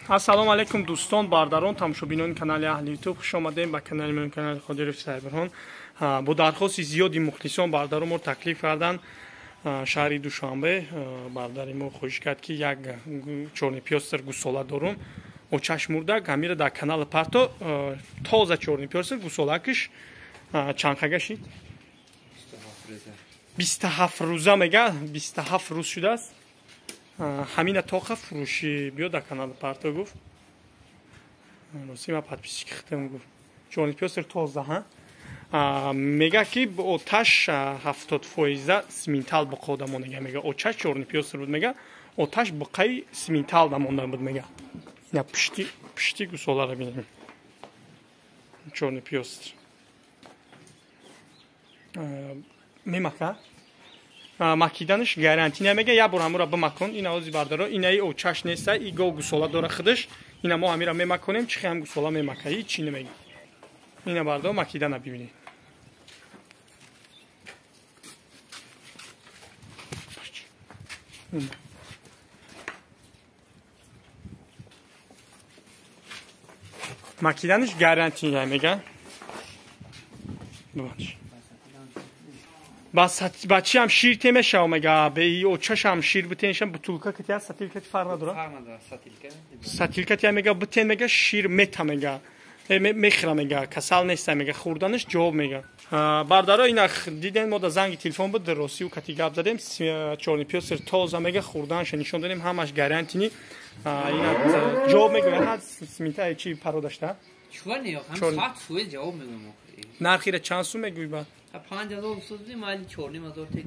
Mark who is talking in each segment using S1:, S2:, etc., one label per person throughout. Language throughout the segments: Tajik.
S1: Ассалому алайкум дӯстон, бардарон, тамошобинони канали Аҳли Ютуб. Хуш омадем ба канали мо, канали Қодиров Сайбирҳон. Бо дархости зиёди мухлисон бардарон моро таклиф карданд шаҳри Душанбе. Бардари мо хоҳиш кард, ки як чёрный пёстр гусола дорум. Очаш мурдак, ҳамира дар канали парто тоза чёрный пёстр гусолакиш чанд шид? 27 рӯза мега, 27 рӯз шудааст. Ҳамина тоқа фурӯшӣ биё дар канали парто гуфт. Рости ма подписчики хитам гуфт. Чёрный пёстр тоза, ҳа? Мега ки оташ 70% симментал боқо дамонега мега. Очаш чёрный пёстр буд мега. Оташ боқаи симментал дамонда буд мега. Ина пушти пушти гусоларо бинем. Чёрный пёстр. Мемака? Макиданаш гарантия намега, як бор ҳамура бимакон. Ина ози бардаро, инаи очаш неста, и гов гусола дора худаш. Ина мо ҳамира мемаконем, чи ҳам гусола мемака, ҳеҷ чи намега. Ина бардо макидана бибинед. Макиданаш гарантия мега. Бибахш. Ба чи ҳам шир темешав мега, бе очаш ҳам шир битеншам бутулка ки тя сатилка ти фарқ надора?
S2: Фарқ надора, сатилка.
S1: Сатилка тя мега битен мега шир мета мега. Мехра мега, касал неста мега, хӯрданаш ҷавоб мега. Бардаро ина диден мо да занги телефон буд, Росию кати гап задем, чёрный пёстр тоза мега, хӯрданша нишон додем, ҳамаш гарантини. Ина ҷавоб мега, ҳа симита чи пародашта?
S2: Чува не, ҳам сат суе ҷавоб мегӯям.
S1: Нархира чанд сум мегӯй ба?
S2: 5000 сӯзди, майли 4500 тек.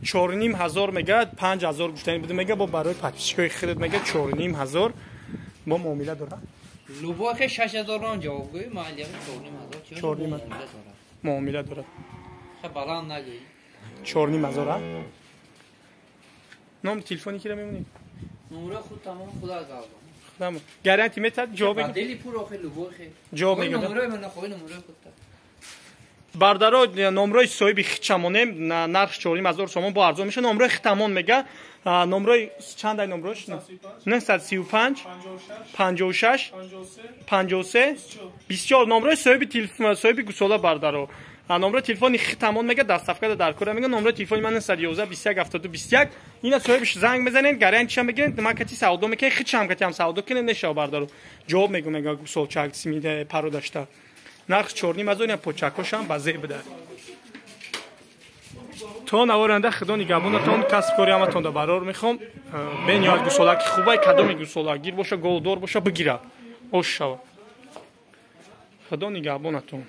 S1: 4500 мега, 5000 гуфтани буд мега, бо барои подписчикои худат мега 4500 бо муомила дора.
S2: Любой хе 6000 рам ҷавоб гӯй, майли 4500
S1: 4500 муомила дорад.
S2: Хе баланд нагӯй.
S1: 4500 а? Ном телефони кира мемонӣ?
S2: Номро худ тамом худа гап.
S1: Худам. Гарантия метад ҷавоб мега.
S2: Дели пур охе любой хе.
S1: Ҷавоб мега.
S2: Номро ман хоҳи номро худ.
S1: Бардаро номрои соҳиби хичамонем, нарх 4500 сомон бо арзон меша. Номрои хитамон мега, номрои чандай номрош? 935 56 53 24 номрои соҳиби телефон, соҳиби гусола бардаро. Номрои телефони хитамон мега, доставка дар кора мега. Номрои телефони ман 911 21 72 21. Ина соҳибиш занг мезанед, гарантиша мегиред, ман кати савдо мекунем, хичам кати ҳам савдо кунем, нешава бардаро. Ҷавоб мегӯ мега гусолчак симида пародашта. Нарх 4500 ина почакошам ба зеб буда. То наворанда худо нигаҳбонатон, касб кори ҳаматон да барор мехом. Бениҳоят гусолаки хубай, кадоми гусолагир боша, голдор боша, бигира. Ош шава. Худо нигаҳбонатон.